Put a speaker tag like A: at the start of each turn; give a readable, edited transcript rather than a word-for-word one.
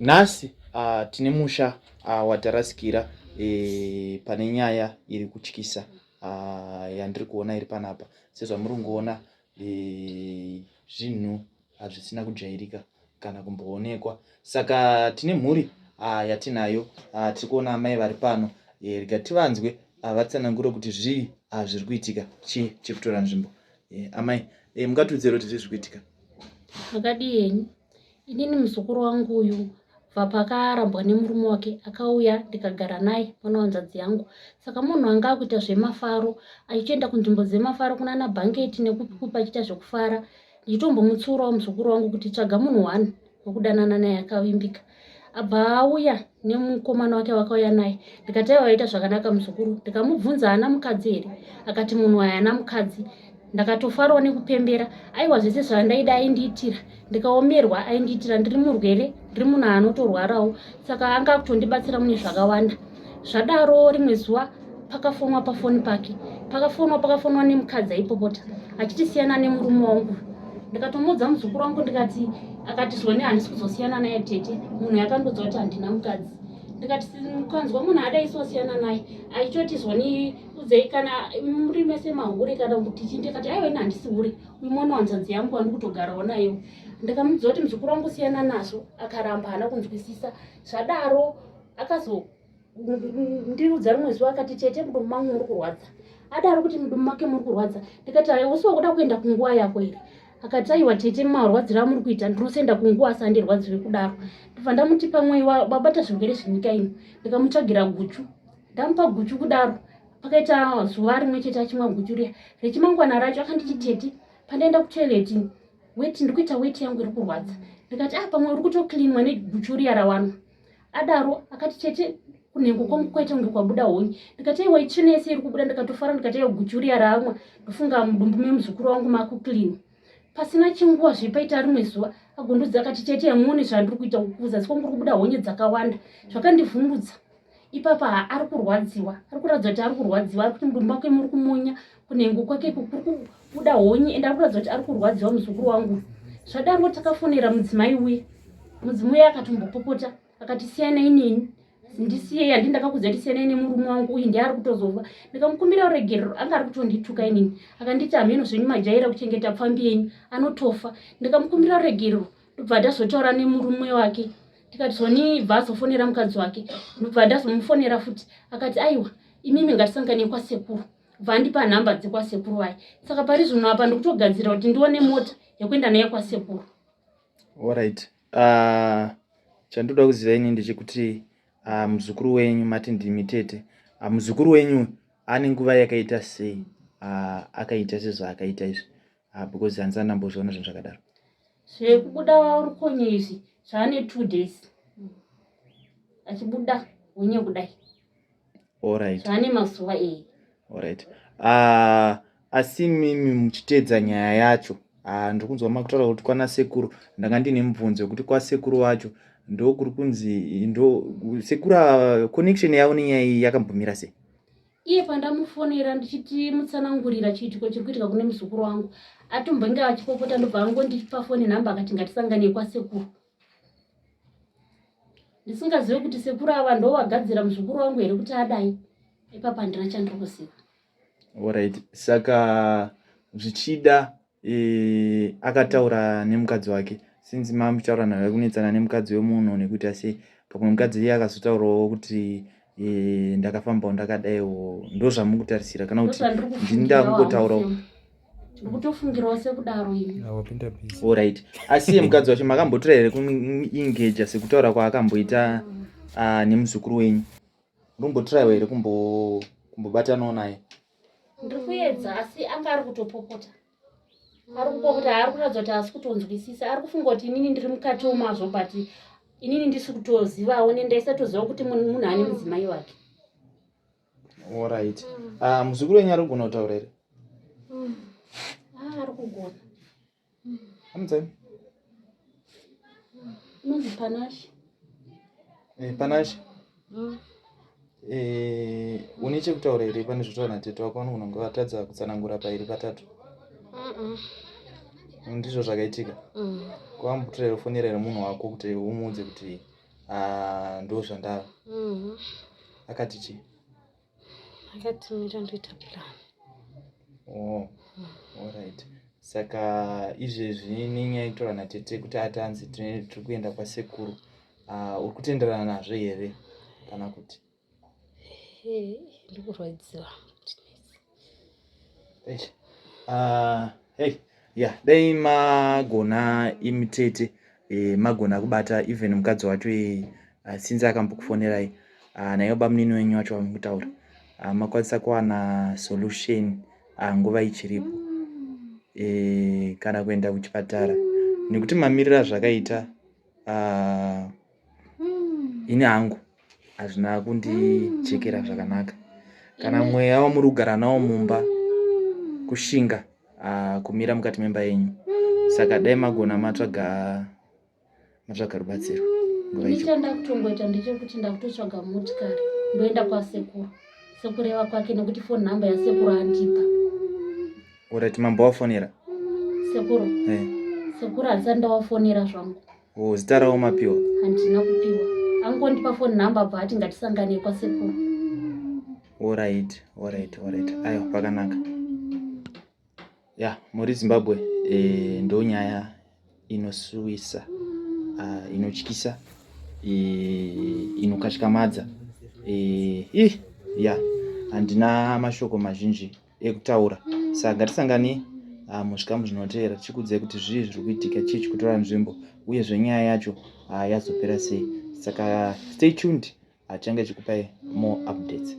A: Nhasi tine musha watarasikira e, pane nyaya iri kutyisa yandiri kuona iri panapa. Sezvamuri kungoona e, zvinhu zvisina kujairika kana kumboonekwa. Saka tine mhuri yatinayo, tiri kuona amai vari pano. E, rega tivanzwe vatsanangure kuti zvii zviri kuitika, chii chiri kutora nzvimbo. E, amai e, mungatiudzire kuti zvii zviri kuitika?
B: Makadii henyu? Inini muzukuru wangu uyu bva paakarambwa nemurume wake akauya ndikagara naye mwana wanzvadzi yangu. Saka munhu anga akuita zvemafaro achitoenda kunzvimbo dzemafaro kunana bhanketi nekupi kupi achiita zvekufara. Ndichitombomutsiurawo muzukuru wangu kuti tsvaga munhu one wekudanana naye akavimbika. Abva auya nemukomana wake wakauya naye ndikati aiwa waita zvakanaka muzukuru. Ndikamubvunza haana mukadzi here? Akati munhu haana mukadzi. Ndakatofarawo nekupembera aiwa zvese zvandaida aindiitira ndikaomerwa aindiitira ndiri murwere ndiri munhu anotorwarawo saka anga akutondibatsira mune zvakawanda zvadaro rimwe zuva pakafonwa pafoni pake pakafonwa pakafonwa nemukadzi aipopota achiti siyana nemurume wangu ndikatomuudza muzukuru wangu ndikati akati zvone handisi kuzosiyana naye tete munhu yakandiudza kuti handina mukadzi ndikati ukanzwa munhu adai sosiyana naye achitoti zvoni udzei kana muri mese mahure kana kuti chii ndikati aiwa ini handisi hure uyu mwana wanzvadzi yangu wandiri kutogarawo nayo ndikamuudza kuti muzukuru wangu siyana nazvo akaramba haana kunzwisisa zvadaro akazo ndiudza rimwe zuva akati tete mudumbu mangu muri kurwadza adaro kuti mudumbu make muri kurwadza ndikati aiwa usi wakuda kuenda kunguva yako here akati aiwa tete marwadziro amuri kuita ndinosenda kunguva asi andirwadziwe kudaro ndobva ndamuti pamwe wabata zvirwere zvenyika ino ndikamutsvagira guchu Ndamupa guchu kudaro pakaita zuva rimwe chete achimwa guchu riya rechimangwana racho akanditi tete pandaenda kutoilet weti ndikuita weti yangu iri kurwadza ndikati ah pamwe uri kutocleanwa neguchu riya rawanwa adaro akati tete kunhengo kwangu kwaita kunge kwabuda honye ndikati aiwa itsvina yese iri kubuda ndikatofara ndikati aiwa guchu riya raamwa ndofunga mudumbu memuzukuru wangu makuclean pasina chinguva zvepaita rimwe zuva agondudza akati tete hamuone zvandiri kuita kuzasi kwangu kuri kubuda honye dzakawanda zvakandivhundutsa ipapa ari kurwadziwa ari kuratidza kuti ari kurwadziwa ari kuti mudumbu make muri kumonya kunhengo kwake kuri kubuda honye ende ari kuratidza kuti ari kurwadziwa muzukuru wangu zvadaro takafonera mudzimai uye mudzimai uye akatombopopota akati siyanai neni ndisiyei handi ndakakudza kuti siyanai nemurume wangu uyu ndiye ari kutozova ndikamukumbira ruregerero anga ari kutondituka inini akanditi hameno zvenyu majaira kuchengeta pfambi yenyu anotofa ndikamukumbira ruregerero ndobva ndazotaura nemurume wake tikati zvoni bva azofonera mukadzi wake ndobva ndazomufonera futi akati aiwa imimi ngatisangane kwasekuru bva andipa nhamba dzekwasekuru vaye saka pari zvino apa ndikutogadzira kuti ndione mota yekuenda naye kwasekuru
A: Alright. Chandoda kuziva ini ndechekuti muzukuru wenyu mati ndimi tete. Muzukuru wenyu ane nguva yakaita sei akaita sezvaakaita izvi because handisati ndambozviona zvinhu zvakadaro.
B: Zvekubuda rukonye izvi zvaane 2 days achibuda hunye kudai.
A: Alright.
B: Zvaane mazuva ei.
A: Alright. Asi mimi muchiteedza nyaya yacho ndiri kunzwa makutaura kuti kwana sekuru ndanga ndine mubvunzo wekuti kwasekuru wacho ndokuri kunzi ndo sekuru ava connection yavo nenyaya iyi yakambomira sei?
B: Iye pandamufonera ndichiti mutsanangurira chiitiko chiri kuitika kune muzukuru wangu atombonge achipopota ndobva angondipa foni nhamba akati ngatisangane kwasekuru ndisingazive kuti sekuru ava ndovagadzira muzukuru wangu here kuti adai ipapa handina chandiri kuziva.
A: Alright. Saka zvichida e, akataura nemukadzi wake since mamuchitaura naye kunetsana nemukadzi wemunhu nekuita sei pamwe mukadzi iye akazotaurawo kuti e, ndakafambawo ndakadaiwo ndozvamukutarisira kana kuti ndini ndakungotaurawo
B: ndikutofungirawo sekudaro ini
C: Wapinda busy.
A: Alright. Asi iye mukadzi wacho makambotora here kumuengager sekutaura kwaakamboita nemuzukuru wenyu? Unombotraiwa here kumbobatanawo naye?
B: Ndiri kuedza asi anga ari kutopopota ari kupopota ari kuratidza kuti haasi kutonzwisisa ari kufunga kuti inini ndiri mukati womazvo but inini ndisi kutozivawo nendaisatoziva kuti munhu ane mudzimai wake.
A: Alright. Muzukuru wenyu ari kugona kutaura here?
B: Ah, ari kugona.
A: Amudzai.
B: Unonzi Panashe.
A: Eh, Panashe. Eh, une chekutaura here pane zvotaura natete wako vanogona kunge vatadza kutsanangura pairi patatu? Ndizvo zvakaitika. Kwambotora here fonera here munhu wako kuti umuudze kuti Ah, ndo zvandava. Akati chii?
B: Akati mira ndoita plan.
A: Oh, alright. Saka izvezvi nenyaya yekutora natete kuti ati anzi tiri kuenda kwasekuru, uh, uri kutenderana nazvo here kana kuti?
B: Ndikurwadziwa.
A: Hey, yeah, dai magona imi tete, magona kubata even mukadzi wacho, since akambokufonerai, naivo bamunini wenyu wacho vamukutaura, makwanisa kuwana solution nguva ichiripo, kana kuenda kuchipatara, nekuti mamiriro azvakaita, ini hangu hazvina kundichekera zvakanaka. Kana mweya wamuri kugara nawo mumba kushinga kumira mukati memba yenyu, saka dai magona matsvaga rubatsiro
B: nguva icho. Chandakutongoita ndechekuti ndakutotsvaga motikari, ndoenda kwasekuru sekureva kwake, nekuti phone number yasekuru andipa.
A: Alright, mambo wafonera?
B: Sekuru?
A: Eh.
B: Sekuru handisati ndawafonera zvangu.
A: Oh, zita ravo mapiwa?
B: Handina kupiwa, angondipa phone number, bva ati ngatisangane kwasekuru.
A: Alright, aiwa, pakanaka. Ya, muri Zimbabwe, ndo nyaya inosuwisa, inotyisa, inokatyamadza. Ih, ya, handina mashoko mazhinji ekutaura, saka ngatisangane muzvikamu zvinoteera tichikuudzai kuti zvii zviri kuitika, chii chikutora nzvimbo, uyezve nyaya yacho yazopera sei. Saka stay tuned, tichange chikupai more updates.